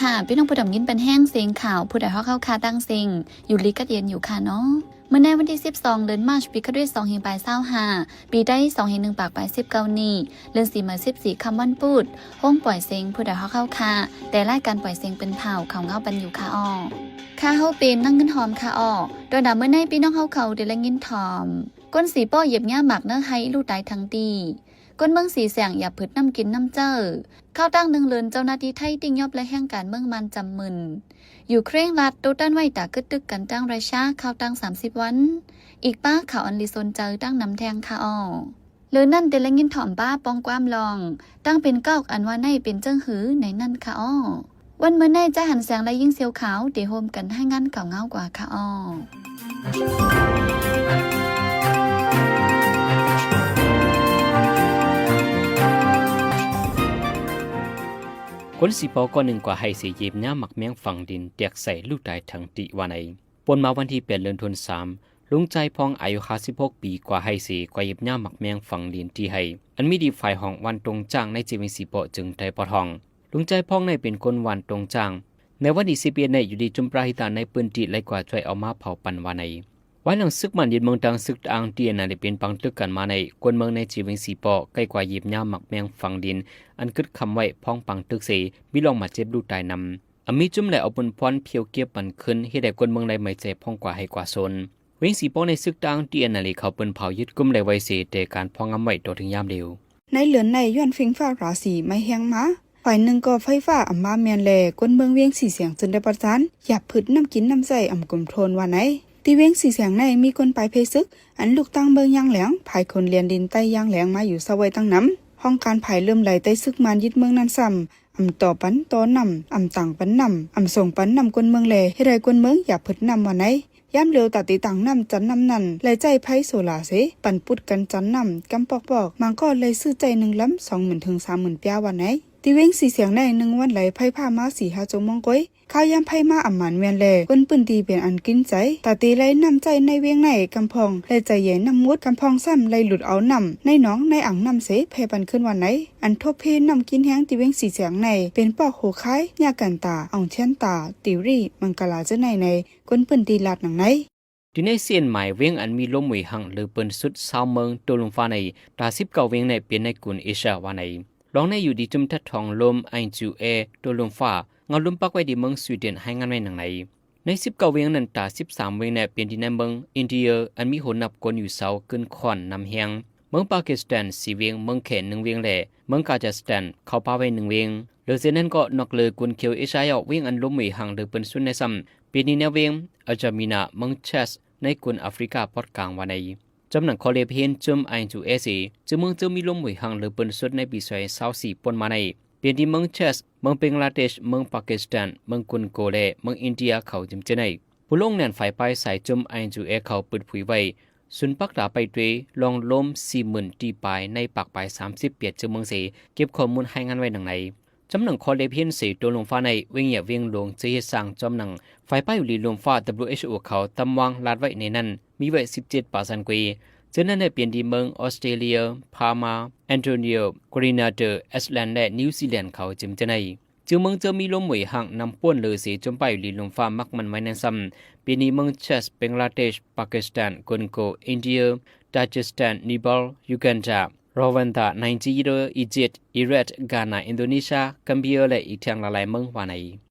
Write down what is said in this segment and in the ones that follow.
ຄ່ະ ພີ່ນ້ອງຜູ້ດຳຍິນເປັນແຮງເສັງຂ່າວ ຜູ້ໃດຮອກເຮົາຄ່າຕັ້ງເສັງ ຢູ່ດີກັດເຢັນຢູ່ຄ່ະເນາະ. ມື້ໃນວັນທີສິບສອງ ເດືອນມາດ ປີຄະລິດສອງພັນປາຍຊາວຫ້າ ປີໄທສອງພັນໜຶ່ງປາຍປາຍສິບເກົ້ານີ້ ເດືອນສີ່ມາສິບສີ່ຄ່ຳວັນພຸດ ໂຮງປ່ອຍເສັງ ຜູ້ໃດຮອກເຮົາຄ່າ ແຕ່ລາຍການປ່ອຍເສັງເປັນເຜົ່າ ເຂົ້າເງົາປັນຢູ່ຄ່ະອອກ. ຂ້າເຮົາເປັນນາງເງິນຫອມຄ່ະອອກ. ໂດຍນຳມື້ໃນ ພີ່ນ້ອງເຮົາເຂົາໄດ້ລະຍິນຖ່ອມ ຄົນສີປໍ້ຢຽບຫຍ້າໝາກເນີໄຮ ລູກຕາຍທັງຕີ. ຄົນເມືອງສີແສງຢາບຜຶດນ້ຳກິນນ້ຳໃຊ້. ຂ່າວຕ່າງໜຶ່ງເລື່ອນ ເຈົ້າໜ້າທີ່ໄທຕິຍອບແລະແຮງການເມືອງມານຈຳມຶນ. ຢູເຄຣນລັດໂຕ້ຕ້ານໄວ້ຕາກຶດຕຶກກັນຕັ້ງຣັດເຊຍ ຂ່າວຕ່າງສາມສິບວັນ. ອີກປ້າຂ່າວອັນລີສົນໃຈຕັ້ງນຳແທງຄ່ະອອກ. ເລື່ອນນັ້ນໄດ້ລະຍິນຖ່ອມປ້າປ່ອງຄວາມລອງ ຕັ້ງເປັນກອກອັນວ່າໃນເປັນເຈີງຫືໃນນັ້ນຄ່ະອອກ. ວັນມື້ໃນ ຈາຫັນແສງ ແລະ ຍິງສຽວຂາວ ໄດ້ຮ່ວມກັນລາຍງານຂ່າວເງົາກວ່າຄ່ະອອກ. ຄົນສີປໍ້ກ້ອນໜຶ່ງກວ່າໄຮ່ເສ ຢຽບຫຍ້າໝາກແມງຝັງດິນ ແຕກໃສ່ລູກຕາຍທັງຕີວ່າໃນ. ປ່ນມາວັນທີແປດ ເດືອນທັນສາ ລຸງຈາຍພອງ ອາຍຸຫ້າສິບຫົກປີ ກວ່າໄຮ່ເສ ກວ່າຢຽບຫຍ້າໝາກແມງຝັງດິນທີ່ໄຮ່ ອັນມີທີ່ຝາຍຫ້ອງບ້ານຕົງຈາງ ໃນເຂດວຽງສີປໍ້ ເຈີງໄທປອດຫ້ອງ. ລຸງຈາຍພອງໃນເປັນຄົນບ້ານຕົງຈາງ. ໃນວັນທີສິບເອັດໃນ ຢູ່ດີຈຸມປະຫິຕາໃນພື້ນທີ່ໄລ່ກວາດຊ່ວຍເອົາມາເຜົາປັນວ່າໃນ. ພາຍຫຼັງເຊິ່ງມັນຍຶດເມືອງ ທາງເຊິ່ງທະຫານ ທີເອັນເອັນເອ ໄດ້ເປັນປາງຕຶກກັນມາໃນ ຄົນເມືອງໃນເຂດວຽງສີປໍ້ ໄກ່ກວ່າຢຽບຫຍ້າໝາກແມງຝັງດິນ ອັນກຶດຄ້ຳໄວ້ພ້ອມປາງຕຶກເສ ມີລອງບາດເຈັບລູກຕາຍນຳ. ອາມີຈຸມແລະເອົາປຸນພວນຜຽວເກັບມັນຂຶ້ນ ເຮັດໃຫ້ຄົນເມືອງໄດ້ໄໝ້ໃຈພອງກວ່າໄຮ່ກວ່າສວນ. ວຽງສີປໍ້ໃນເຊິ່ງທະຫານ ທີເອັນເອັນເອ ເຂົາເພິ່ນເຜົາຍຶດກຸມໄດ້ໄວເສ ແຕ່ການພອງງຳໄວ້ຕໍ່ເຖິງຍາມເດວ. ໃນເດືອນໃນ ຍ້ອນເຟີງຟ້າລາສີໄໝ້ແຮງມາ ຝ່າຍໜຶ່ງກໍໄຟຟ້າອຳມາແມ່ນແລ ຄົນເມືອງວຽງສີແສງເຊິ່ງໄດ້ປະສານຢາບຜຶດນ້ຳກິນນ້ຳໃຊ້ອຳກຸມໂທນວ່າໃນ. ທີ່ວຽງສີແສງໃນ ມີຄົນປາຍເພຊຶກ ອັນລຸກຕັ້ງເມືອງຢາງແຫຼງ ພາຍຄົນແລນດິນໃຕ້ຢາງແຫຼງມາຢູ່ເຊົາໄວ້ຕັ້ງນຳ. ຫ້ອງການພາຍເລີ່ມໄຫຼໃຕ້ເຊິ່ງມານຍຶດເມືອງນັ້ນຊ້ຳ ອຳຕໍ່ປັນຕໍ່ນ້ຳ ອຳຕາງປັນນ້ຳ ອຳສົ່ງປັນນ້ຳຄົນເມືອງແລ ເຮັດໃຫ້ຄົນເມືອງຢາກຜຶດນ້ຳວ່າໃນ. ຍາມເຫຼືອຕາຕິດຕັ້ງນ້ຳຈັນນ້ຳນັ້ນ ໄລ່ໃຊ້ໄຟໂຊລາເສ ປັ່ນປຸດກັນຈັນນ້ຳກຳປອກໆ ບາງກໍໄລ່ຊື້ໃຊ້ໜຶ່ງລຳ ສອງໝື່ນເຖິງສາມໝື່ນປຽວ່າໃນ. ທີ່ວຽງສີແສງໃນ ໜຶ່ງວັນໄລ່ໄຟຟ້າມາສີ່ຫ້າຊົ່ວໂມງກ້ອຍ. ຄາວຍາມໄຟມາອຳມານແມ່ນແລ ຄົນພື້ນທີ່ເປັນອັນກິນໃຈ ຕາເຕໄລ່ນ້ຳໃຊ້ໃນວຽງໃນ ກຳພອງໄລ່ໃຈໃຫຍ່ນ້ຳມຸດ ກຳພອງຊ້ຳໄລ່ຫຼຸດເອົານ້ຳໃນໜອງໃນອ່າງນ້ຳເສ ແຜ່ປັນຄືນວ່າໃນ. ອັນທົບເພນ້ຳກິນແຮງທີ່ວຽງສີແສງໃນ ເປັນປອກຫົວຄາຍ ຍາການຕາ ອອງຊຽນຕາ ຕິວຣີ ມັງກະລາ ເຈົ້າໃນໃນ ຄົນພື້ນທີ່ລາດໜັງໃນ. ທີ່ໃນເສັ້ນໝາຍວຽງອັນມີລົມຫວຍຫາງເລີເປິນສຸດຊາວເມືອງໂຕລຸມຟ້າໃນ ຕາສິບເກົ້າວຽງໃນເປັນໃນກຸນເອເຊຍວ່າໃນ. ລອງໃນຢູ່ດີຈຸມທັດທອງລົມ ໄອຈູເອ ໂຕລຸມຟ້າ ເງົາລົມປັກໄວ້ທີ່ເມືອງສະວີເດັນ ລາຍງານໄວ້ໜັງໃນ. ໃນສິບເກົ້າວຽງນັ້ນ ຕາສິບສາມວຽງແນະ ເປັນທີ່ໃນເມືອງອິນເດຍ ອັນມີໂຫນນັບຄົນຢູ່ເຊົາ ຂຶ້ນຄ້ອນນຳແຮງ. ເມືອງປາກິສຖານສີ່ວຽງ, ເມືອງແຂໜຶ່ງວຽງ ແລະ ເມືອງກາຈາສຖານ ເຂົ້າປ່າໄວ້ໜຶ່ງວຽງ. ເຫຼືອເຊັ່ນນັ້ນກໍ ນອກເລີການຂຽວເອຊຍາ ວຽງອັນລົມຫວຍຫາງເລີເປິນສຸດໃນຊ້ຳ ເປັນທີ່ແນວວຽງ ອາຈາມີນາ ເມືອງແຊດ ໃນກຸນອາຟຣິກາປອດກາງວ່າໃນ. ຈຳໜັງຂໍ້ເລັບຮຽນຈຸມ ໄອຢູເອສເອ ຈື່ເມືອງເຈີມີລົມຫວຍຫາງເລີເປິນສຸດໃນປີສອງພັນຊາວສີ່ ປົນມາໃນ ເປັນທີ່ເມືອງແຊດ, ເມືອງເບັງລາເດຊ, ເມືອງປາກິສຖານ, ເມືອງກົງໂກ ແລະ ເມືອງອິນເດຍ ເຂົາຈຳເຈີໃນ. ຜູ້ລົງແໜ້ນຝ່າຍປາຍສາຍຈຸມ ໄອຢູເອສເອ ເຂົາເປີດເຜີຍໄວ້ ສູນປັກຕາໄປຕົວະ ລອງລົມສີ່ໝື່ນຕີປາຍ ໃນປາກປາຍສາມສິບແປດເຈີເມືອງເສ ເກັບຂໍ້ມູນລາຍງານໄວ້ດັ່ງໃນ. ຈຳໜັງຂໍ້ເລັບຮຽນເສ ໂຕລົງຟ້າໃນ ເວັງເຫຍ ເວັງຫຼວງ ເຊເຮັດສ້າງຈອມໜັງ ຝ່າຍປ້າຍຢູ່ລີລົມຟ້າ ດັບເບິນຢູເອັສໂອ ເຂົາຕຳວາງລາດໄວ້ໃນນັ້ນ ມີໄວ້ສິບເຈັດປາຊັນກວ່າ. ເຊິ່ງນັ້ນໄດ້ປ່ຽນທີ່ເມືອງອອສເຕຣເລຍ, ພະມ້າ, ແອນໂທເນຍ, ກຣີນນາເດີ, ໄອສແລນ ແລະ ນິວຊີແລນ ເຂົາເຈີມເຈີໃນ. ຈື່ເມືອງເຈີມີລົມຫວຍຫາງນຳປ່ວນເລີເສ ຈຸມປ້າຍຢູ່ລີລົມຟ້າມັກໝັ້ນໄວ້ແນນຊ້ຳ ເປັນທີ່ເມືອງແຊດ, ເບັງລາເດຊ, ປາກິສຖານ, ກົງໂກ, ອິນເດຍ, ຕາຈິສຖານ, ເນປາລ, ຢູກັນດາ, ຣວານດາ, ໄນຈີເຣຍ, ອີຢິບ, ອີຣັກ, ການາ, ອິນໂດເນເຊຍ, ກຳເບຍ ແລະ ອີກທັງຫຼາຍໆເມືອງວ່າໃນ.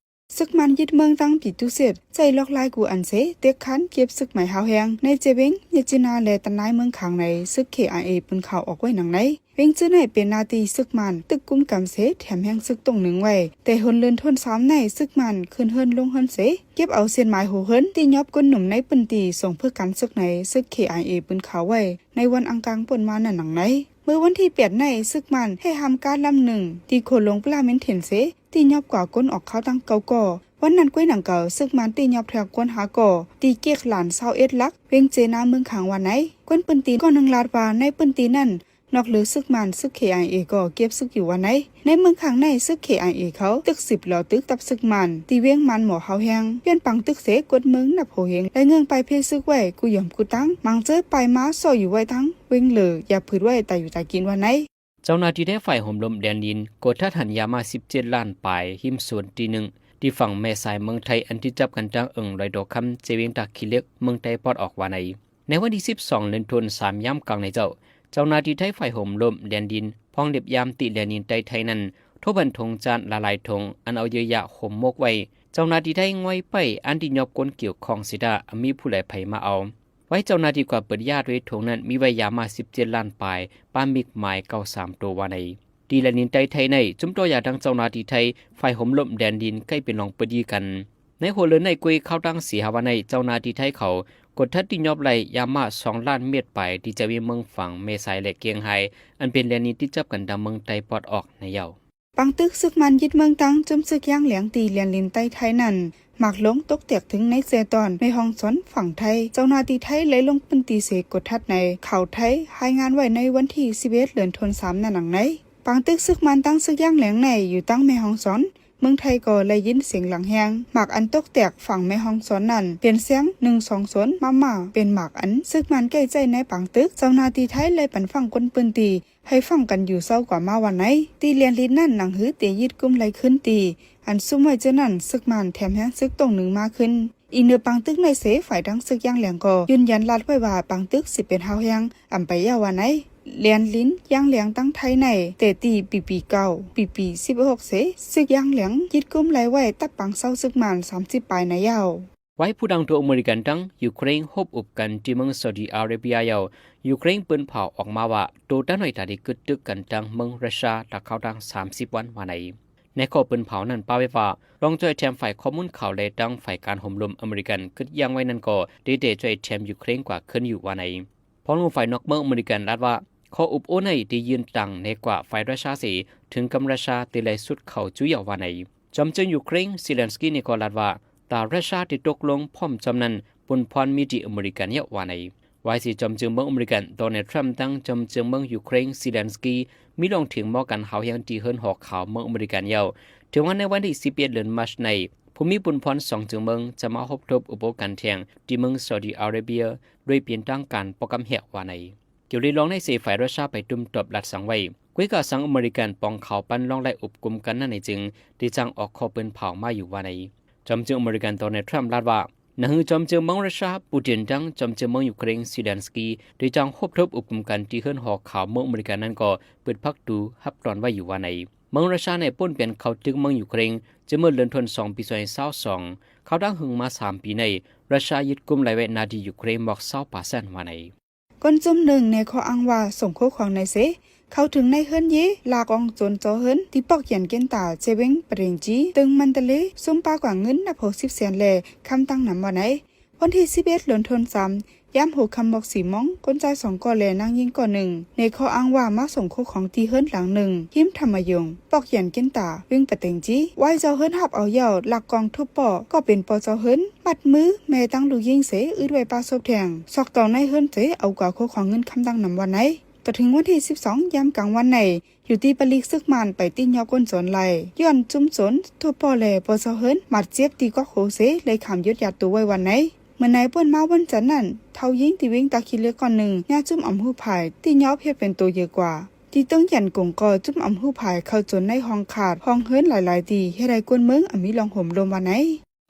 ເຊິ່ງມານຍຶດເມືອງຕັ້ງປີຕຸເສດ ໃຊ້ລອກລາຍກູອັນເຊ ເຕັກຄານເກັບເຊິ່ງໝາຍຮາວແຮງ ໃນເຈເວັງ ເຍຈິນາ ແລະ ຕະນາຍເມືອງຄາງໃນ ເຊິ່ງເຄໄອເອ ເປີນຂ່າວອອກໄວ້ໜັງໃນ. ເວັງເຈີໃນເປັນໜ້າທີ່ເຊິ່ງມານຕຶກກຸມກຳເຊ ແຖມແຮງເຊິ່ງຕົງໜຶ່ງໄວ້ ແຕ່ຫົນເລີນທົນສາມໃນ ເຊິ່ງມານຂຶ້ນເຮືອນລົງເຮືອນເຊ ເກັບເອົາເສັ້ນໝາຍຫົວເຮືອນ ຕິຍອບຄົນໜຸ່ມໃນພື້ນທີ່ ສົ່ງເພື່ອການເຊິ່ງໃນ ເຊິ່ງເຄໄອເອ ເປີນຂ່າວໄວ້ ໃນວັນອັງຄານປົນມານັ້ນໜັງໃນ. ເມື່ອວັນທີແປດໃນ ເຊິ່ງມານແຮ່ຫ້າມການລຳໜຶ່ງ ທີ່ໂຄນຫຼວງປະລາເມັນເທັນເຊ ຕິຍອບກວ່າຄົນອອກເຂົ້າຕັ້ງເກົ້າກໍ. ວັນນັ້ນກ້ວຍໜັງເກົ່າ ເຊິ່ງມານຕິຍອບແທງຄົນຫ້າກໍ ທີ່ເກກລານຊາວເອັດຫຼັກ ເວັງເຈນາ ເມືອງຄາງວ່າໃນ. ຄົນພື້ນທີ່ກໍໜຶ່ງລາດວ່າ ໃນພື້ນທີ່ນັ້ນ ນອກເຫຼືອເຊິ່ງມານ ເຊິ່ງເຄໄອເອ ກໍເກັບເຊິ່ງຢູ່ວ່າໃນ. ໃນເມືອງຄາງໃນ ເຊິ່ງເຄໄອເອ ເຂົາຕຶກສືບຫຼໍ່ຕຶກກັບເຊິ່ງມານ ທີ່ວຽງມານໝໍຮາວແຮງ ປ່ຽນປັງຕຶກເສ ກົດເມືອງນັບຫົວເຮງ ແລະ ເງື່ອນປາຍເພຊຶກໄວ້ ກູຢອມກູຕັ້ງ ມັງເຈີປາຍມາຊໍ້ຢູ່ໄວ້ທັງ ເວັງເລີ ຢາຜືດໄວ້ຕາຢູ່ຕາກິນວ່າໃນ. ເຈົ້າໜ້າທີ່ແລະຝ່າຍໂຮມລົມແດນດິນ ກວດທາດຫັນຢາມາສິບເຈັດລ້ານປາຍ ຫິມສວນຕີໜຶ່ງ ທີ່ຝັ່ງແມ່ສາຍເມືອງໄທ ອັນຕິດຈັບກັນທາງເອີ່ງດອຍໂຕຄຳ ເຊວຽງຕາຂີ້ເຫຼັກ ເມືອງໄຕປອດອອກວ່າໃນ. ໃນວັນທີສິບສອງ ເດືອນຖົນສາມ ຍາມກາງໃນເຈົ້າ, ເຈົ້າໜ້າທີ່ໄທຝ່າຍໂຮມລົມແດນດິນ ພ້ອມລຽບຢາມຕິແລນດິນໃຕ້ໄທນັ້ນ ໂທບັນຖົງຈານຫຼາຍໆຖົງ ອັນເອົາເຫຍື່ອຢາກໂຮມໝົກໄວ້. ເຈົ້າໜ້າທີ່ໄທງອຍໄປ ອັນຕິຍອບຄົນກ່ຽວຂ້ອງເສຍຖ້າ ອາ ມີຜູ້ໃດໃຜມາເອົາ. ໄວ້ເຈົ້າໜ້າທີ່ກວາດເປີດຢາດໄວ້ຖົງນັ້ນ ມີໄວ້ຢາມາສິບເຈັດລ້ານປາຍ, ປ້າມິກໝາຍເກົ້າສາມໂຕວ່າໃນ. ທີ່ແລນດິນໃຕ້ໄທໃນ ຊຸມຕໍ່ຢາທາງເຈົ້າໜ້າທີ່ໄທ ຝ່າຍໂຮມລົມແດນດິນ ໃກ້ເປັນລອງເປີດດີກັນ. ໃນຫົວເດືອນໃນ ກວຍຄາວຕັ້ງສີ່ຫ້າວັນໃນ ເຈົ້າໜ້າທີ່ໄທເຂົາກວດທັດຕິຍອບໄດ້ຢາມາສອງລ້ານເມັດປາຍ ທີ່ຈະມີເມືອງຝາງແມ່ສາຍ ແລະ ກຽງໄຮ ອັນເປັນແລນດິນຕິດຈັບກັນດຳເມືອງໄຕປອດອອກໃນເຍົາ. ປາງຕຶກຊຶກມານຍຶດເມືອງຕັ້ງ ຈຸ້ມຊຶກຢາງແຫຼງ ທີ່ແລນດິນໃຕ້ໄທນັ້ນ ໝາກລົງຕົກແຕກເຖິງໃນແຈຕອນ ແມ່ຮ່ອງສອນ ຝັ່ງໄທ. ເຈົ້າໜ້າທີ່ໄທໄດ້ລົງພື້ນທີ່ເສກວດທັດໃນຂ່າວໄທ ລາຍງານໄວ້ໃນວັນທີສິບເອັດ ເດືອນຖົນສາມນັ້ນດັ່ງໃນ. ປາງຕຶກຊຶກມານຕັ້ງຊຶກຢາງແຫຼງໃນ ຢູ່ຕັ້ງແມ່ຮ່ອງສອນ ເມືອງໄທກໍໄດ້ຍິນສຽງດັງແຮງ. ໝາກອັນຕົກແຕກຝັ່ງແມ່ຮ່ອງສອນນັ້ນ ເປັນແຊງໜຶ່ງສອງສູນ ມາມາ ເປັນໝາກອັນຊຶກມານໃຊ້ໃນປາງຕຶກ. ເຈົ້າໜ້າທີ່ໄທໄດ້ປັນຟັງຄົນພື້ນທີ່ ໃຫ້ຟັງກັນຢູ່ເຊົ້າກວ່າມາວ່າໃນ. ທີ່ແລນດິນນັ້ນ ໜັງຫືອເຕະຍຶດກຸມໄດ້ຄືນທີ່ ອັນຊຸມໄວ້ເທື່ອນັ້ນ ຊຶກມານແຖມແຮງຊຶກຕົງໜຶ່ງມາຄືນ. ອີກເໜືອປາງຕຶກໃນເສ ຝ່າຍທາງຊຶກຢາງແຫຼງກໍຢືນຢັນລັດໄວ້ວ່າ ປາງຕຶກສິເປັນຮາວແຮງອຳໄປແລ້ວວ່າໃນ. ແລນດິນຢາງແຫຼງຕັ້ງໄທໃນ ແຕ່ປີ ປີເກົ້າ ປີ ປີສິບຫົກເສ ຊຶກຢາງແຫຼງຍຶດກຸມໄດ້ໄວ້ ຕັບປາງເຊົາຊຶກມານສາມສິບປາຍໃນເຍົາ. ໄວ້ຜູ້ຕ່າງໂຕອາເມລິກັນທັງຢູເຄຣນ ຮົບອຸບກັນທີ່ເມືອງຊາອຸດີອາເຣເບຍເຍົາ. ຢູເຄຣນປືນເຜົາອອກມາວ່າ ໂຕຕາໜ້ອຍຕາດີກຶດຕຶກກັນທັງເມືອງຣັດຊຽ ຕາເຂົ້າທັງສາມສິບວັນວ່າໃນ. ໃນຂໍ້ປືນເຜົານັ້ນປະໄວ້ວ່າ ລອງຊ່ວຍແຖມຝ່າຍຂໍ້ມູນຂ່າວ ແລະ ທັງຝ່າຍການໂຮມລົມອາເມລິກັນ ຄຶດຢ່າງໄວ້ນັ້ນກໍໄດ້ແຕ່ຊ່ວຍແຖມຢູເຄຣນກວ່າຄືນຢູ່ວ່າໃນ. ພອງລົງຝ່າຍນອກເມືອງອາເມລິກັນລາດວ່າ ຂໍ້ອຸບໂອ້ໃນໄດ້ຍື່ນຕ່າງແນກວ່າຝ່າຍຣັດຊຽເສ ເຖິງກຳລັດຊຽເຕໄລສຸດເຂົ້າຈຸເຍົາວ່າໃນ. ຈອມເຈີງຢູເຄຣນ ເຊເລັນສກີ ນີ້ກໍລາດວ່າ ຕາຣັດຊຽໄດ້ຕົກລົງພ້ອມຈອມນັ້ນ ປຸນພອນມີທີ່ອາເມລິກັນເຍົາວ່າໃນ. ວ່າຊິຈອມເຈີງເມືອງອາເມລິກັນ ໂດນັລ ທຣຳ ທັງຈອມເຈີງເມືອງຢູເຄຣນ ເຊເລັນສກີ ມີລອງຖຽງມໍກັນຮາວແຮງທີ່ເຮືອນຫໍຂາວເມືອງອາເມລິກັນເຍົາ. ເຖິງວ່າໃນວັນທີສິບເອັດ ເດືອນມາດໃນ ຜູ້ມີປຸນພອນສອງເຈີງເມືອງຈະມາພົບທົບອຸປະກັນແທງທີ່ເມືອງຊາອຸດີອາເຣເບຍ ໂດຍເປັນທາງການປອກກຳແຮກວ່າໃນ. ກ່ຽວລຽນລອງໃນເສ ຝ່າຍຣັດຊຽໄປຕຸ້ມຕອບລັດສັງໄວ້ ກວຍກາສັງອາເມລິກັນປອງຂາວປັນລອງໄດ້ອຸບກຸມກັນນັ້ນໃນຈຶ່ງ ໄດ້ຈ້າງອອກຂໍ້ປືນເຜົາມາຢູ່ວ່າໃນ. ຈອມເຈີງອາເມລິກັນ ໂດນັລ ທຣຳ ລາດວ່າ ໜັງຫືອຈອມເຈີງເມືອງຣັດຊຽ ປູຕິນ ທັງຈອມເຈີງເມືອງຢູເຄຣນ ເຊເລັນສກີ ໄດ້ຈ້າງພົບທົບອຸບກຸມກັນທີ່ເຮືອນຫໍຂາວເມືອງອາເມລິກັນນັ້ນກໍເປີດພັກຕູຮັບຕ້ອນໄວ້ຢູ່ວ່າໃນ. ເມືອງຣັດຊຽໃນປົນປ່ຽນເຂົ້າຕຶກເມືອງຢູເຄຣນ ຈາກເມື່ອເດືອນທັນວາ ປີສອງພັນຊາວສອງ. ເຂົ້າຕັ້ງຫຶງມາສາມປີໃນ ຣັດຊຽຍຶດກຸມໄດ້ໄວ້ໜ້າທີ່ຢູເຄຣນໝອກຊາວເປີເຊັນວ່າໃນ. ຄົນຈຸ້ມໜຶ່ງໃນຂໍ້ອ້າງວ່າ ສົ່ງໂຄຂອງໃນເຊ ເຂົ້າເຖິງໃນເຮືອນເຢ ລາກອອງໂຈນເຈົ້າເຮືອນ ທີ່ປອກຢານເກນຕາ ເຊວຽງປະເຕັງຈີ ເຕີງມັນຕະເລ ຊຸມປາກວາງເງິນນັບຫົກສິບແສນ ແລະ ຄຳຕ່າງນຳວ່າໃນ. ວັນທີສິບເອັດ ເດືອນທັນວາ ຍາມຫົວຄ່ຳໝອກສີ່ໂມງ ຄົນຊາຍສອງກໍ ແລະ ນາງຍິງກໍໜຶ່ງ ໃນຂໍ້ອ້າງວ່າມາສົ່ງໂຄຂອງທີ່ເຮືອນຫຼັງໜຶ່ງ ຮິມຖ້ຳມະຍົງ ປອກຢານເກນຕາ ວຽງປະເຕັງຈີ. ໄວ້ເຈົ້າເຮືອນຮັບເອົາເຍົາ ລັກກອງທຸບປໍ້ ກໍເປັນພໍ່ເຈົ້າເຮືອນ ມັດມືແມ່ທັງລູກຍິງເສ ອຶດໄວ້ປະສົບແທງ ຊອກເຕົາໃນເຮືອນເສ ເອົາກວ່າໂຄຂອງເງິນຄຳຕ່າງນຳວ່າໃນ. ຕໍ່ເຖິງວັນທີສິບສອງ ຍາມກາງວັນໃນ ຢູ່ທີ່ປະລິກຊຶກມານໄປຕິຍອບກົ້ນໂຈນໄລ່ ຍ້ອນຈຸ້ມໂຈນ ທຸບປໍ້ ແລະ ພໍ່ເຈົ້າເຮືອນ ບາດເຈັບທີ່ກອກໂຮເສ ໄດ້ຂ້າມຢຸດຍາດໂຕໄວ້ວັນໃນ. ເມື່ອໃນປ່ນມາວັນຈັນນັ້ນ ເຖົ້າຍິງທີ່ວຽງຕາຂີ້ເຫຼັກກ່ອນໜຶ່ງ ຍາຈຸ້ມອຳຫູ່ພາຍ ຕິຍອບເຮັດເປັນໂຕເຢີກວ່າ ທີ່ເຕີງຫຍັນກົງກໍຈຸ້ມອຳຫູ່ພາຍ ເຂົ້າໂຈນໃນຫ້ອງຂາດ ຫ້ອງເຮືອນຫຼາຍໆທີ່ ເຮັດໃຫ້ຄົນເມືອງອາມີລອງໂຮມລົມວ່າໃນ.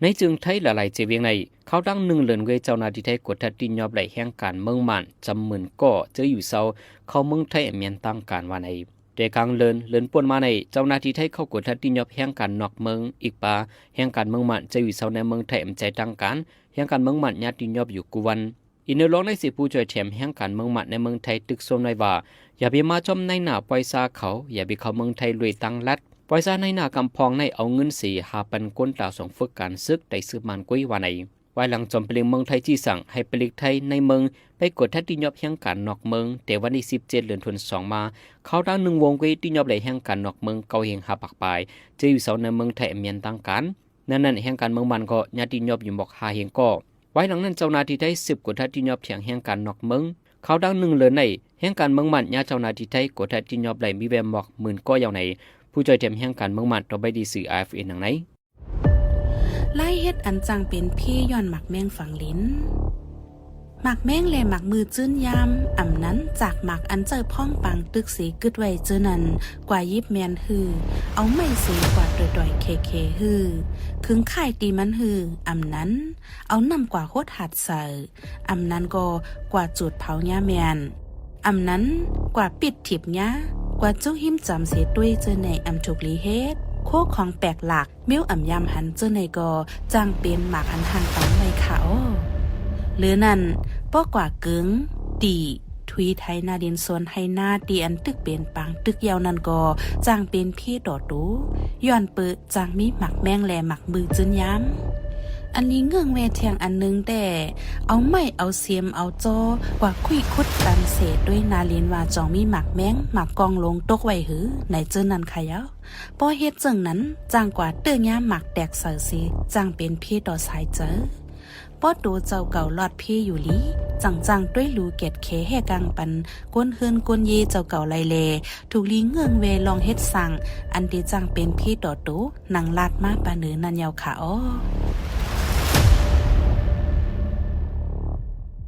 ໃນເຈີງໄທຫຼາຍໆເຈວຽງໃນ ຄາວຕັ້ງໜຶ່ງເດືອນເວີຍ ເຈົ້າໜ້າທີ່ໄທກວດທັດຕິຍອບໄດ້ແຮງການເມືອງມ່ານຈຳໝື່ນກໍເຈີຢູ່ເຊົາ ເຂົ້າເມືອງໄທແມ່ນທາງການວ່າໃນ. ແຕ່ກາງເດືອນ ເດືອນປົນມາໃນ ເຈົ້າໜ້າທີ່ໄທເຂົ້າກວດທັດຕິຍອບແຮງການນອກເມືອງ ອີກປາ ແຮງການເມືອງມ່ານເຈີຢູ່ເຊົາໃນເມືອງໄທແມ່ນໃຈທາງການ ແຮງການເມືອງມ່ານຍາດຕິຍອບຢູ່ກູ່ວັນ. ອີກແນວລອງໃນເສ ຜູ້ຊ່ວຍແຖມແຮງການເມືອງມ່ານໃນເມືອງໄທຕຶກຊົມໄວ້ວ່າ ຢ່າໄປມາຈອມນາຍໜ້າປ່ອຍຊາເຂົາ ຢ່າໄປເຂົ້າເມືອງໄທລວຍທາງລັດ ປ່ອຍຊານາຍໜ້າກຳພອງໃນເອົາເງິນເສ ຫາປັນກົນຕາສົ່ງຝຶກການສຶກໄດ້ສືບມານກຸ້ຍວ່າໃນ. ວາຍຫຼັງຈອມປະລິກເມືອງໄທຊີ້ສັ່ງໃຫ້ປະລິກໄທໃນເມືອງໄປກວດທັດຕິຍອບແຮງການນອກເມືອງ ແຕ່ວັນທີສິບເຈັດ ເດືອນທັນວາ ມາ ຄາວຕັ້ງໜຶ່ງວຽງເວີຍຕິຍອບໄດ້ແຮງການນອກເມືອງເກົ້າແຮງຫ້າປາກປາຍ ເຈີຢູ່ເຊົາໃນເມືອງໄທແມ່ນທາງການ. ໃນນັ້ນແຮງການເມືອງມ່ານກໍຍາດຕິຍອບຢູ່ໝອກຫ້າແຮງກໍ. ວາຍຫຼັງນັ້ນເຈົ້າໜ້າທີ່ໄທສືບກວດທັດຕິຍອບແທງແຮງການນອກເມືອງ. ຄາວຕັ້ງໜຶ່ງເດືອນໃນ ແຮງການເມືອງມ່ານຍາດເຈົ້າໜ້າທີ່ໄທກວດທັດຕິຍອບໄດ້ມີແວມໝອກໝື່ນກໍເຍົາໃນ. ຜູ້ຊ່ວຍແຖມແຮງການເມືອງມ່ານຕໍ່ໄປດີສື່ ອາເອັຟເອັນ ດັ່ງໃນ. ລາຍເຫັດອັນຈ້າງເປັນພີຍ້ອນໝາກແມງຝັງດິນ. ໝາກແມງ ແລະ ໝາກມືຈືນຢາມ, ອຳນັ້ນ ຈາກໝາກອັນໃຊ້ພ້ອງປາງຕຶກເສກຶດໄວ້ເຈີນັ້ນ, ກວ່າຫຍິບແມ່ນຮື, ເອົາໄມ້ເສກວາດຕ່ອຍໆແຂໆຮື, ຂຶງຄ້າຍຕີມັນຮື, ອຳນັ້ນ ເອົານ້ຳກວາຫົດຫາດໃສ່, ອຳນັ້ນກໍກວາຈູດເຜົາຫຍ້າແມ່ນ, ອຳນັ້ນ ກວາປິດຖີບຫຍ້າ, ກວາຈຸຫິມຈຳເສຕົວຍເຈີໃນອຳທຸກລີເຮັດ, ໂຄຂອງແປກຫຼາກ ແມວອຳຍາມຫັນເຈີໃນກໍຈ້າງເປັນໝາກອັນຫ່າງກັນໄວ້ຄ່າອໍ. ເຫຼືອນັ້ນ ປໍກວາກຶງ, ຕີ, ທຸຍໄຖນາດິນສວນໄຮ່ນາ ທີ່ອັນຕຶກເປັນປາງຕຶກຢາວນັ້ນກໍຈ້າງເປັນເພຕໍ່ໂຕ, ຍ້ອນເປີ ຈ້າງມີໝາກແມງ ແລະ ໝາກມືຈືນຢາມ. ອັນລີເງື່ອງແວ່ແທງອັນໜຶ່ງແຕ່ ເອົາໄມ້ ເອົາເສມ ເອົາຈໍ ກວາຄຸຍຂຸດຕັນເສຕົວຍນາລິນວ່າຈອງມີໝາກແມງ ໝາກກອງລົງຕົກໄວ້ຫື ໃນເຈີນັ້ນຂະເຍົາ. ພໍເຮັດເຈີນັ້ນ ຈ້າງກວາເຕີຍຫຍ້າໝາກແຕກໃສ່ເສ ຈ້າງເປັນເພຕໍ່ຊາຍເຈີ. ພໍໂຕເຈົ້າເກົ່າລອດເພຢູ່ລີ ຈັ່ງຈ້າງຕົວຍລູແກດແຂແຮ່ກາງປັນ ກົນເຮືອນກົນເຢເຈົ້າເກົ່າໄລແລ ທຸກລີເງື່ອງແວ່ລອງເຮັດສ້າງ ອັນເຕຈ້າງເປັນເພຕໍ່ໂຕ ດັ່ງລາດມາປາເໜີນັ້ນເຍົາຂະອໍ.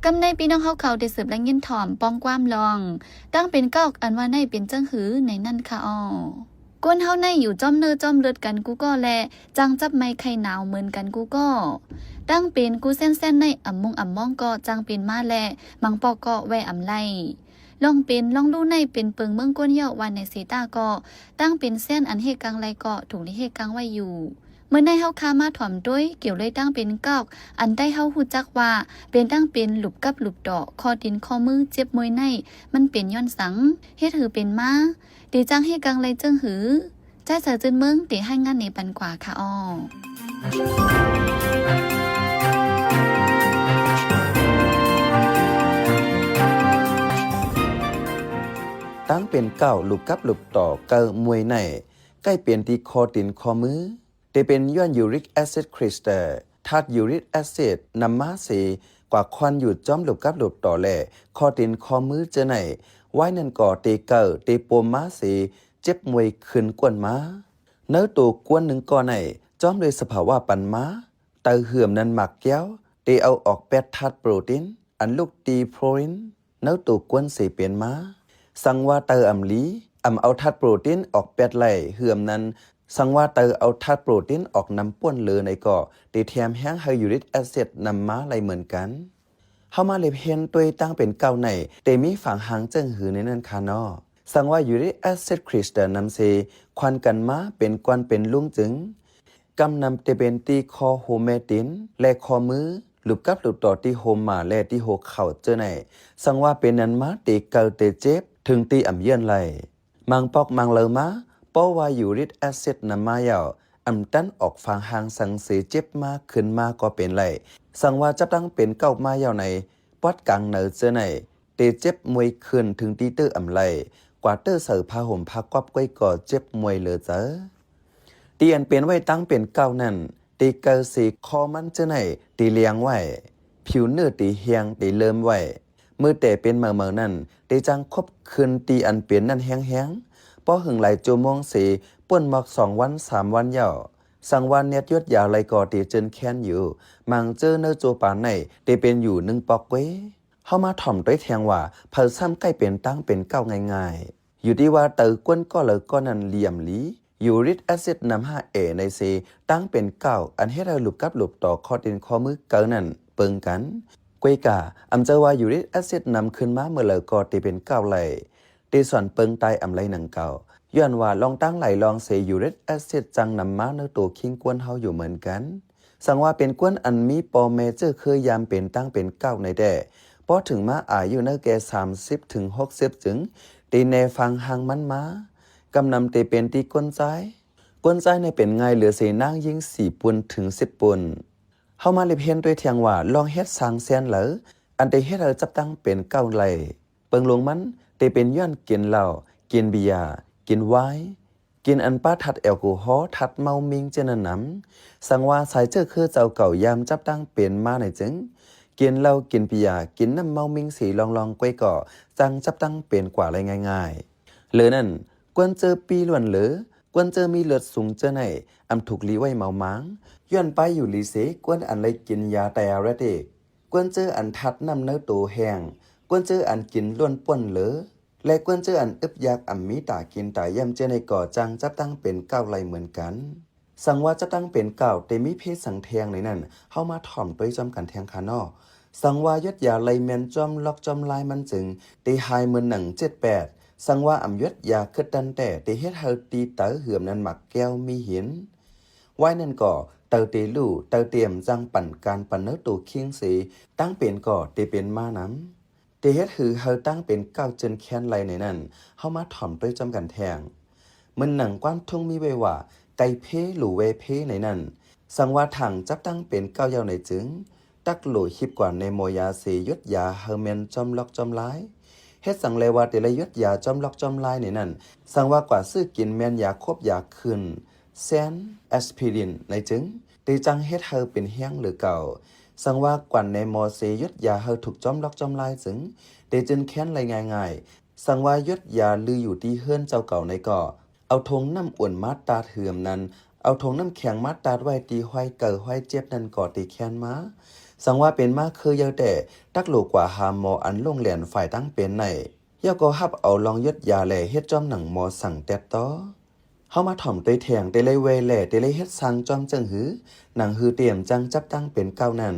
ກຳໃນພີ່ນ້ອງເຮົາເຂົາໄດ້ສືບໄດ້ຍິນຖ່ອມປ້ອງຄວາມລອງ ຕັ້ງເປັນກອກ ອັນວ່າໃນເປັນຈັ່ງຫືໃນນັ້ນຄະອໍ. ຄົນເຮົາໃນຢູ່ຈ້ອມເນື້ອຈ້ອມເລືອດກັນກູ່ກໍ ແລະ ຈັ່ງຈັບໄມ້ໄຂ້ໜາວເໝືອນກັນກູ່ກໍ. ຕັ້ງເປັນກູ່ແຊນໆໃນອຳມຸງອຳມອງກໍຈັ່ງເປັນມາ ແລະ ບາງປອກກໍແວ່ອຳໄລ. ລອງເປັນລອງຮູ້ໃນເປັນເປິງເມືອງກົ້ນເຍົາະວ່າໃນເສຕາກໍ ຕັ້ງເປັນແຊນອັນເຮກາງໄລກໍ ທຸກລີເຮກາງໄວ້ຢູ່. ເມື່ອໃນເຮົາຄາມາຖ່ອມໂຕຍ ກ່ຽວເລີຍຕັ້ງເປັນກອກ ອັນໃດເຮົາຮູ້ຈັກວ່າ ເປັນຕັ້ງເປັນຫຼຸບກັບຫຼຸບຕໍ່ ຂໍ້ຕີນຂໍ້ມືເຈັບມວຍໃນ ມັນເປັນຍ້ອນສັງ ເຮັດຫືເປັນມາ ເຕຈ້າງເຮກາງໄລເຈີງຫື ໃຈສາຍຈືນເມືອງ ເຕຮາຍງານເນປັນກວ່າຄະອໍ. ຕັ້ງເປັນເກົ້າ ຫຼຸບກັບຫຼຸບຕໍ່ ເກີ່ມວຍໃນ ໃກ້ເປັນທີ່ຂໍ້ຕີນຂໍ້ມື ເຕເປັນຍ້ອນຢູຣິກແອຊິດຄຣິສເຕີ ທາດຢູຣິກແອຊິດນຳມາເສ ກວ່າຄວນຢູ່ຈ້ອມຫຼຸບກັບຫຼຸບຕໍ່ ແລະ ຂໍ້ຕີນຂໍ້ມືເຈີໃນ ວາຍນັ້ນກໍເຕເກີ່ ເຕປົມມາເສ ເຈັບມວຍຂຶ້ນກວນມາ. ເນື້ອໂຕກວນໜຶ່ງກໍໃນ ຈ້ອມດ້ວຍສະພາວະປັນມາ ເຕີເຫື່ອມນັ້ນໝາກແກ້ວ ເຕເອົາອອກແປດທາດໂປຣຕີນ ອັນລູກຕີໂພຣລິນ ເນື້ອໂຕກວນເສເປັນມາ. ສັງວ່າເຕີອຳລີ ອຳເອົາທາດໂປຣຕີນອອກແປດໄລ່ເຫື່ອມນັ້ນ ສັງວ່າເຕີເອົາທາດໂປຣຕີນອອກນຳປ້ນເລີໃນກໍ ເຕແຖມແຮງໃຫ້ຢູຣິກແອຊິດນຳມາໄລ່ເໝືອນກັນ. ເຮົາມາລຽບຮຽນໂຕຍຕັ້ງເປັນເກົ້າໃນ ເຕມີຝາງຮ່າງເຈີງຫືໃນນັ້ນຄະເນາະ. ສັງວ່າຢູຣິກແອຊິດຄຣິສເຕີນຳເສ ຄວັນກັນມາເປັນກວນເປັນລຸງຈຶ່ງ ກຳນຳເຕເປັນທີ່ຂໍ້ໂຮແມຕິນ ແລະ ຂໍ້ມື ຫຼຸບກັບຫຼຸບຕໍ່ທີ່ໂຮມາ ແລະ ທີ່ຫົວເຂົ່າເຈີໃນ. ສັງວ່າເປັນນັ້ນມາເຕເກີ່ເຕເຈັບ ເຖິງທີ່ອຳເຢີ້ນໄລ່. ມັງປອກມັງເລີມາ ເພາະວ່າຢູຣິກແອຊິດນຳມາເຍົາ ອຳຕັນອອກຝາງຮ່າງສັງເສເຈັບມາຂຶ້ນມາກໍເປັນໄລ່. ສັງວ່າຈັບຕັ້ງເປັນເກົ້າມາເຍົາໃນ ປອດກາງເນີເຈີໃນ ເຕເຈັບມວຍຂຶ້ນເຖິງທີ່ເຕີອຳໄລ ກວ່າເຕີໃສ່ຜ້າຫົ່ມຜ້າກອບກ້ວຍກໍເຈັບມວຍເລີເຈີ. ທີ່ອັນເປັນໄວ້ຕັ້ງເປັນເກົ້ານັ້ນ ເຕເກີ່ເສຄໍມັນເຈີໃນ ເຕລຽງໄວ້ ຜິວເນື້ອເຕແຫ້ງເຕເລີມໄວ້. ມື້ແຕ່ເປັນເໝີໆນັ້ນ ເຕຈັ່ງຄົບຄືນທີ່ອັນເປັນນັ້ນແຮງໆ. ພໍຫຶງຫຼາຍຊົ່ວໂມງເສ ປົນໝອກສອງວັນສາມວັນເຍົາ ສັງວ່າແນດຢົດຢາໄລກໍເຕເຈີນແຄ້ນຢູ່. ມັງເຈີເນີໂຈປານໃນ ເຕເປັນຢູ່ໜຶ່ງປອກເກວ. ເຮົາມາຖ່ອມໂຕຍແທງວ່າ ໃຜຊ້ຳໃກ້ເປັນຕັ້ງເປັນເກົ້າງ່າຍໆ ຢູ່ທີ່ວ່າເຕີກວນກໍເລີກໍນັ້ນລຽມລີ. ຢູຣິກແອຊິດນຳຫ້າເອໃນເສ ຕັ້ງເປັນເກົ້າ ອັນເຮັດໃຫ້ຫຼຸບກັບຫຼຸບຕໍ່ຂໍ້ຕີນຂໍ້ມືເກີ່ນັ້ນເປິງກັນ. ກວຍກາ ອຳເຈີວ່າຢູຣິກແອຊິດນຳຂຶ້ນມາເມື່ອເລີກໍເຕເປັນເກົ້າໄລ່ ເຕສອນເປິງຕາຍອຳໄລໜັງເກົ່າ. ຍ້ອນວ່າລອງຕັ້ງຫຼາຍລອງເສ ຢູຣິກແອຊິດຈັ່ງນຳມາເນີໂຕຄີງກວນເຮົາຢູ່ເໝືອນກັນ. ສັງວ່າເປັນກວນອັນມີພໍ່ແມ່ເຈີເຄີຍາມເປັນຕັ້ງເປັນເກົ້າໃນແດ່ ພໍເຖິງມາອາຍຸເນີແກ່ສາມສິບເຖິງຫົກສິບຈຶ່ງ ເຕແນຟັງຮ່າງມັນມາ. ກຳນຳເຕເປັນທີ່ກົ້ນຊາຍ. ກົ້ນຊາຍໃນເປັນງ່າຍເຫຼືອເສນາງຍິງສີ່ປຸນເຖິງສິບປຸນ. ເຮົາມາລຽບຮຽນໂຕຍແທງວ່າລອງເຮັດສ້າງແຊນເລີ ອັນເຕເຮັດໃຫ້ຈັບຕັ້ງເປັນເກົ້າໄລ່. ເປິງລຸງມັນເຕເປັນຍ້ອນກິນເຫຼົ້າ, ກິນເບຍ, ກິນວາຍ, ກິນອັນປາທາດແອລກໍຮໍ, ທາດເມົາມິ່ງເຈີນັ້ນນຳ. ສັງວ່າຊາຍເຈີເຄີເຈົ້າເກົ່າຍາມຈັບຕັ້ງເປັນມາໃນຈຶ່ງ ກິນເຫຼົ້າ, ກິນເບຍ, ກິນນ້ຳເມົາມິ່ງເສລອງໆ ກວຍກໍຈັ່ງຈັບຕັ້ງເປັນກວ່າໄລ່ງ່າຍໆ. ເລີນັ້ນ ກວນເຈີປີ້ລ້ວນເລີ ກວນເຈີມີເລືອດສູງເຈີໃນ ອຳທຸກລີໄວ້ເມົາມາງ ຍ້ອນປ້າຍຢູ່ລີເສ ກວນອັນໄລ່ກິນຢາໄຕອາເຣຕິກ. ກ ກວນເຈີອັນທາດນ້ຳໃນໂຕແຫ້ງ, ກວນເຈີອັນກິນລ້ວນປ້ວນເລີ ແລະ ກວນເຈີອັນອຶບຢາກ ອຳມີຕາກິນຕາຢ້ຽມເຈ້ໃນກໍຈັ່ງຈັບຕັ້ງເປັນກ້າວໄດ້ເໝືອນກັນ. ສັງວ່າຈັບຕັ້ງເປັນກ້າວ ເຕມີເພສັງແທງໃນນັ້ນ, ເຮົາມາຖ່ອມຕົວຈ້ອມກັນແທງຄະເນາະ. ສັງວ່າຢົດຢາໄດ້ແມ່ນຈ້ອມລັອກຈ້ອມລາຍມັນຈຶ່ງ ເຕຫາຍເໝືອນໜັງເຈັດແປດ. ສັງວ່າອຳຢົດຢາຄຶດດັນແຕ່ ເຕເຮັດໃຫ້ຕີເຕົາເຫືອມນັ້ນໝາກແກ້ວມີຫີນ. ວາຍນັ້ນກໍ ເຕົາເຕລູ້ ເຕົາເຕມຈັ່ງປັນການປັນເນີໂຕຄີງເສ ຕັ້ງເປັນກໍເຕເປັນມານຳ. ເຕເຮັດຫືໃຫ້ຕັ້ງເປັນກ້າວເຈີນແຄນໄດ້ໃນນັ້ນ, ເຮົາມາຖ່ອມຕົວຈ້ອມກັນແທງ. ເໝືອນໜັງກວາມທຸງມີໄວ້ວ່າ ໄກ່ເພ ຫຼື ແວເພໃນນັ້ນ, ສັງວ່າຖັງຈັບຕັ້ງເປັນກ້າວຢາວໃນຈຶ່ງ ຕັກໂຫຼຫິບກວ່າໃນໝໍຢາເສຢົດຢາໃຫ້ແມ່ນຈ້ອມລັອກຈ້ອມລາຍ. ເຮັດສັງແລວ່າເຕໄດ້ຢົດຢາຈ້ອມລັອກຈ້ອມລາຍໃນນັ້ນ, ສັງວ່າກວ່າຊື້ກິນແມ່ນຢາຄວບຢາຂຶ້ນ ແຊນ ແອັສພີລິນ ໃນຈຶ່ງ ເຕຈັ່ງເຮັດໃຫ້ເປັນແຮງຫຼືເກົ່າ. ສັງວ່າກວນໃນໝໍເສຢົດຢາໃຫ້ຖືກຈ້ອມລັອກຈ້ອມລາຍຈຶ່ງ ເຕເຈີນແຄນໄດ້ງ່າຍໆ. ສັງວ່າຢົດຢາຫຼືຢູ່ທີ່ເຮືອນເຈົ້າເກົ່າໃນກໍ ເອົາຖົງນ້ຳອຸ່ນມາຕາດເຫືອມນັ້ນ, ເອົາຖົງນ້ຳແຂງມາຕາດໄວ້ທີ່ຫ້ອຍເກີ້າຫ້ອຍເຈັບນັ້ນກໍເຕແຄນມາ. ສັງວ່າເປັນມາຄືຢາວແຕ່ ຕັກໂຫຼກວ່າຫາໝໍອັນໂລ່ງແຫຼນຝ່າຍຕັ້ງເປັນໃນ ແລ້ວກໍຮັບເອົາລອງຢົດຢາແລເຮັດຈ້ອມໜັງໝໍສັງແຕດຕໍ່. ເຮົາມາຖ່ອມຕົວແທງ ເຕໄດ້ແວແລ ເຕໄດ້ເຮັດສ້າງຈ້ອມເຈີງຫື ໜັງຫືເຕມຈັ່ງຈັບຕັ້ງເປັນກ້າວນັ້ນ.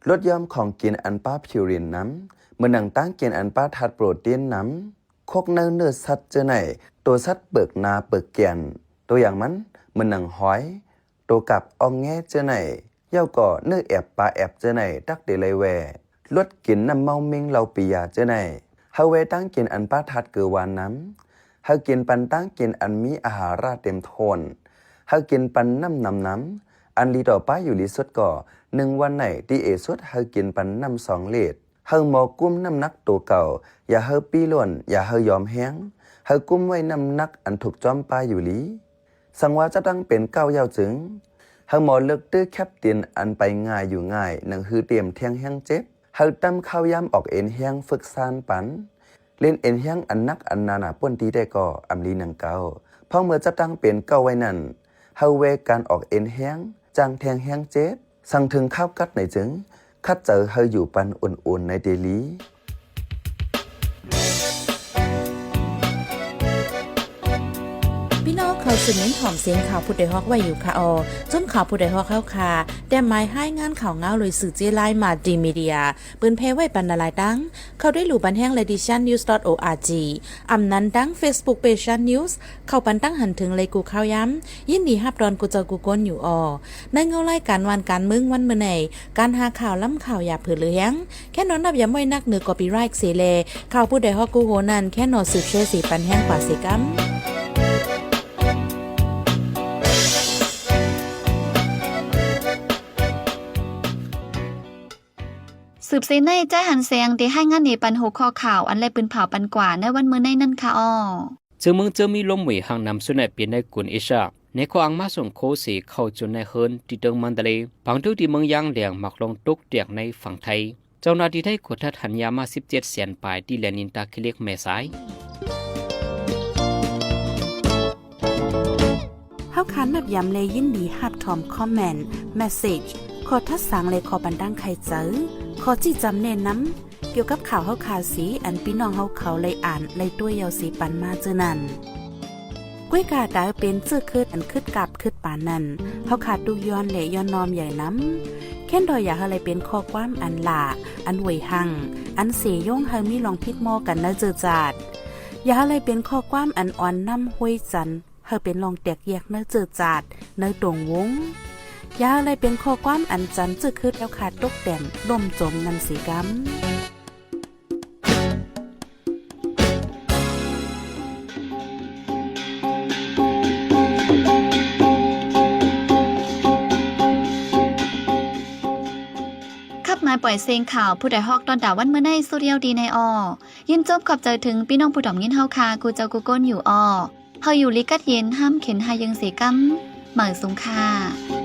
ລົດຍ່ອມຂອງກິນອັນປາພິວຣິນນຳ, ເໝືອນໜັງຕາງກິນອັນປາທາດໂປຣຕີນນຳ, ຄົກເນື້ອ ເນື້ອສັດເຈີໃນ, ໂຕສັດເປິກໜາເປິກແກ່ນ, ໂຕຢ່າງມັນ ເໝືອນໜັງຫອຍ, ໂຕກັບອອກແງເຈີໃນ, ເຍົາກໍເນື້ອແອບປາແອບເຈີໃນ ຕັກເຕໄລແວ. ລົດກິນນ້ຳເມົາມິງເຫຼົ້າປີຢາເຈີໃນ, ເຮົາແວຕາງກິນອັນປາທາດເກືອຫວານນຳ, ເຮົາກິນປັນຕາງກິນອັນມີອາຫາລະເຕັມຖ້ວນ, ເຮົາກິນປັນນ້ຳນຳນຳ. ອັນດີຕໍ່ປາຢູ່ດີສຸດກໍ ໜຶ່ງວັນໃນ ດີເອສຸດ ເຮົາກິນປັນນ້ຳສອງລິດ. ເຮົາໝໍກຸມນ້ຳໜັກໂຕເກົ່າ, ຢ່າເຮົາປີ້ລ້ວນ, ຢ່າເຮົາຍອມແຮງ, ເຮົາກຸມໄວ້ນ້ຳໜັກອັນຖືກຈ້ອມປາຢູ່ດີ. ສັງວ່າຈະຕັ້ງເປັນກ້າວຢາວຈຶ່ງ, ເຮົາໝໍເລິກຕື້ແຄບຕິນອັນໄປງ່າຍຢູ່ງ່າຍ ໜັງຫືເຕມແທງແຮງເຈັບ, ເຮົາຕຳຂ້າວຢາມອອກເອັນແຮງຝຶກຊານປັນ, ຫຼິ້ນເອັນແຮງອັນໜັກອັນໜາໜາປ້ນຕີແຕ່ກໍອຳລີໜັງເກົ່າ. ເພາະເມື່ອຈະຕັ້ງເປັນກ້າວໄວ້ນັ້ນ, ເຮົາແວການອອກເອັນແຮງ, ຈ້າງແທງແຮງເຈັບ, ສັງເຖິງຄາວກັດໃນຈຶ່ງ ຂັດໃຈໃຫ້ຢູ່ປັນອຸ່ນໆໃນເດລີ. ພີ່ນ້ອງເຂົ້າສູ່ເມັນຫອມເສງຂ່າວຜູ້ດອຍຮອກໄວ້ຢູ່ຄ່ະອໍ. ຈຸ້ມຂ່າວຜູ້ດອຍຮອກເຮົາຄ່ະ ແຕ້ມໝາຍຮາຍງານຂ່າວງາວໂດຍສື່ເຈ້ລາຍ Multimedia ເປີນແຜ່ໄວ້ປັນຫຼາຍໆຕັ້ງ. ເຂົ້າໄດ້ຫຼູ່ບັນແຮງໄດ້ທີ່ Shan News dot org. ອຳນັ້ນທາງ Facebook Page Shan News ເຂົ້າປັນຕັ້ງຫັນເຖິງໄດ້ກູ່ຂ່າວຢາມ. ຍິນດີຮັບຕ້ອນກູ່ເຈົ້າກູ່ຄົນຢູ່ອໍ. ໃນເງົາລາຍການບ້ານການເມືອງວັນມື້ໃນ ການຫາຂ່າວລ້ຳຂ່າວຢ່າເຜີນຫຼືແຮງ ແຄ່ນອນນັບຢາມໄວ້ນັກເໜືອ copyright ເສແລ ຂ່າວຜູ້ດອຍຮອກກູ່ໂຮນັ້ນ ແຄ່ນອນສືບແຊເສປັນແຮງກວ່າເສກຳ. ສືບເສໃນ ໃຈຫັນແສງ ທີ່ໃຫ້ງານເນປັນຫົວຂໍ້ຂ່າວ ອັນແລປືນເຜົາປັນກວ່າໃນວັນມື້ໃນນັ້ນຄ່ະອໍ. ເຈີເມືອງເຈີມີລົມຫວຍຫາງນ້ຳສຸດໃນເປັນໃນກຸນເອຊາ ໃນຂໍ້ອ້າງມາສົ່ງໂຄເສເຂົ້າຈົນໃນເຮືອນ ທີ່ເຕີງມັນດາເລ ບາງເທື່ອທີ່ເມືອງຢາງແຫຼງ ໝາກລົງຕົກແຕກໃນຝັ່ງໄທ. ເຈົ້າໜ້າທີ່ໄທກວດທັດຫັນຢາມາສິບເຈັດແສນປາຍ ທີ່ແລນນິນຕາຂີ້ເຫຼັກແມ່ສາຍ. ເຮົາຄານນັບຢາມ ແລະ ຍິນດີຮັບຖອມຄອມເມັນ, ເມສເຊຈ, ຂໍ້ທັດສາງ ແລະ ຂໍ້ບັນດາງໄຂໃຈ, ຂໍ້ຊີ້ຈຳແນະນຳ ກ່ຽວກັບຂ່າວເຮົາຄາເສ ອັນພີ່ນ້ອງເຮົາເຂົາໄດ້ອ່ານໄດ້ຕົວະເຍົາເສປັນມາເຈີນັ້ນ. ກ້ວຍກາຕາເປັນເຈີຄຶດອັນຄຶດກາບຄຶດປານນັ້ນ ເຮົາຄາຕຸກຍ້ອນ ແລະ ຍ້ອນນ້ອມໃຫຍ່ນຳ. ແຄ້ນດອຍຢາກໃຫ້ໄດ້ເປັນຂໍ້ຄວາມອັນຫຼ້າ ອັນຫວຍຫາງ ອັນເສຍົງໃຫ້ມີລອງຜິດມໍກັນໃນເຈີຈາດ. ຢ່າໃຫ້ໄດ້ເປັນຂໍ້ຄວາມອັນອ່ອນນ້ຳຫ້ວຍຈັນ ໃຫ້ເປັນລອງແຕກແຍກໃນເຈີຈາດ ໃນຕົງວົງ. ຢ່າໃຫ້ໄດ້ເປັນຂໍ້ຄວາມອັນຈັນເຈີຄຶດແລ້ວຄາຕົກແຕ່ນລົ້ມຈົມນັ້ນເສກຳ. ຄັບໝາຍປ່ອຍເສງຂ່າວ ຜູ້ດອຍຮອກຕອນຕາວັນມື້ໃນ ສຸດດຽວດີໃນອໍ. ຍິນຈົບຂອບໃຈເຖິງພີ່ນ້ອງຜູ້ຖອມຍິນເຮົາຄາ ກູ່ເຈົ້າກູ່ກົນຢູ່ອໍ. ເຮົາຢູ່ລີກັດເຢັນ ຫ້າມເຂັນຫາຍເຢິງເສກຳ ໝາຍສູງຄ່າ.